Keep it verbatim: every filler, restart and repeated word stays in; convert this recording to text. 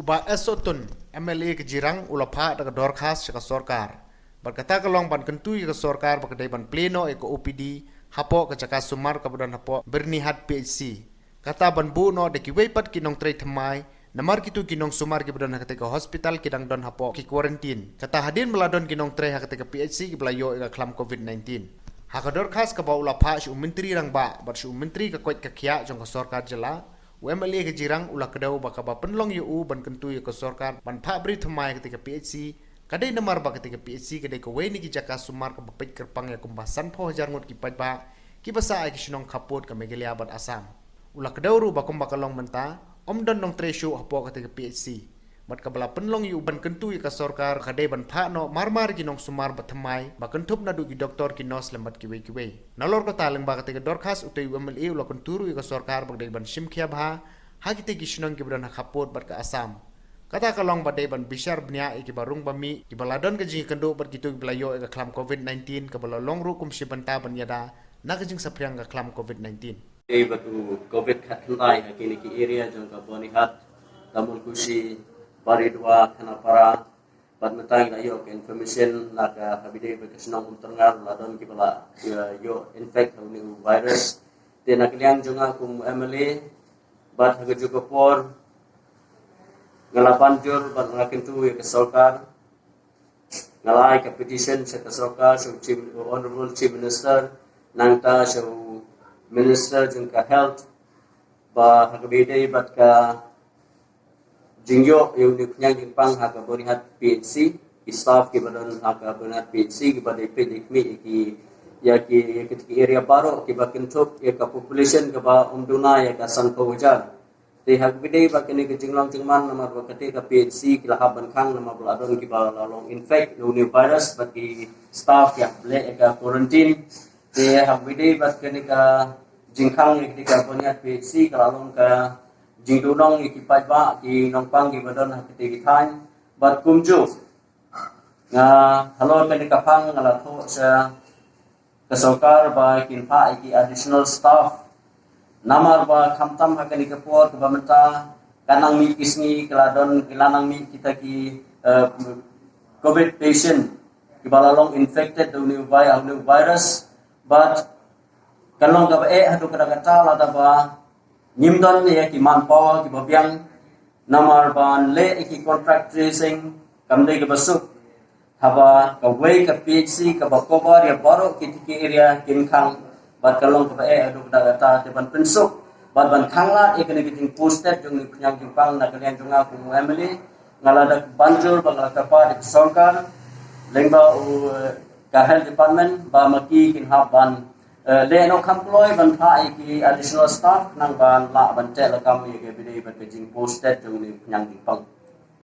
Bah Esotun, M L A ka Jirang, u la phah da ka dorkhas sha ka sorkar. Bad kata ka long ban kyntu ïa ka sorkar ba ka dei ban plie noh ïa ka O P D hapoh ka jaka sumar kaba don hapoh Byrnihat P H C. Kata ban buh noh da kiwei pat ki nongtrei thymmai, namar kito ki nongsumar kiba don ha katei ka hospital ki dang don hapoh ki quarantine. Kata hadien ba la don ki nongtrei ha katei ka P H C kiba la ïoh ïa ka khlam COVID nineteen. Ha ka dorkhas kaba u la phah sha u Myntri Rangbah bad sha u Myntri ka koit ka khiah jong ka sorkar jylla, u M L A ka Jirang u la kdew ba kaba pynlong ïa u ban kyntu ïa ka sorkar ban phah briew thymmai ha katei ka P H C, ka dei namar ba katei ka P H C ka dei kawei na ki jaka sumar kaba peit kyrpang ïa kumba sanphew hajar ngut ki paidbah kiba sah ïa ki shnong khappud ka Meghalaya bad Assam. U la kdew ruh ba kumba ka long mynta, ym don nongtrei shuh hapoh katei ka P H C. Bad kaba la pynlong ïa u ban kyntu ïa ka sorkar ka dei ban phah noh marmar ki nongsumar ba thymmai ba kynthup naduh ki doktor, ki nurse lem bad kiwei kiwei. Nalor kata, lyngba katei ka dorkhas, utei u M L A u la kyntu ruh ïa ka sorkar ba ka dei ban shim khia bha ha kitei ki shnong kiba don ha khappud bad ka Assam. Kata ka long ba dei ban bishar bniah ïa kiba rung ba mih, kiba la don ka jingïakynduh bad kito kiba la ïoh ïa ka khlam COVID nineteen, kaba la long ruh kum shi bynta ban ïada na ka jingsaphriang ka khlam COVID nineteen. Dei bad u COVID khatkhyndai ha kine ki area jong ka Byrnihat, Tamalkushi, Baridua, Khanapara, bad mynta ngi la ïoh ka information na ka haba dei bad ka shnong Umtyrngar la don kiba la, eh, ïoh infect ha une u virus. Te na ka liang jong nga kum M L A, bad ha kajuh ka por nga la ban jur bad nga la kyntu ïa ka sorkar. Nga la ai ka petition sha ka sorkar, sha u Chief, Honorable Chief Minister, nangta sha u Minister jong ka Health, ba ha kaba ïadei bad ka jingïoh ïa une u khñiang jingpang ha ka Byrnihat P H C, ki staff kiba don ha ka Byrnihat P H C kiba dei peit dei khmih ïa ki, ïa ki, ïa ki, ki area baroh kiba kynthup ïa ka population kaba ym duna ïa ka sanphew hajar. Te ha kaba ïadei bad kane ka jinglong jingman, namar ba katei ka P H C ki la hap ban khang namar ba la don kiba la long infect na une u virus bad ki staff ki hap leh ïa ka quarantine. Te ha kaba ïadei bad kane ka jingkhang ïa katei ka Byrnihat P H C ka la long ka jingduhnong ïa ki paidbah, ki nongpang kiba don ha katei ki thaiñ. Bad kumjuh nga halor kane ka phang nga la thoh sha ka sorkar ba kin phah ïa ki additional staff. Namar ba khamtam ha kane ka por kaba mynta ka nang mih ki sngi ka la don, ka la nang mih kita ki, eh, COVID patient kiba la long infected da une u vi-, une u virus. Bad ka long kaba eh haduh katta katta lada ba ngim don ïa ki manpower kiba biang, namar ban leh ïa ki contact tracing kam dei kaba suk. Haba kawei ka P H C kaba cover ïa baroh ki, ki area kin khang, bad ka long kaba eh haduh katta katta. Te ban pynsuk bad ban khanglad ïa kane ka jingposted jong une u khñiang jingpang na ka liang jong nga kum u M L A, nga la da ban jur bad nga la kyrpad ïa ka sorkar lyngba u, eh, ka health department ba ma ki kin hap ban, eh, leh noh kham kloi ban phah ïa ki additional staff khnang ban lah ban teh lakam ïa kaba ïadei bad ka jingposted jong une u khñiang jingpang.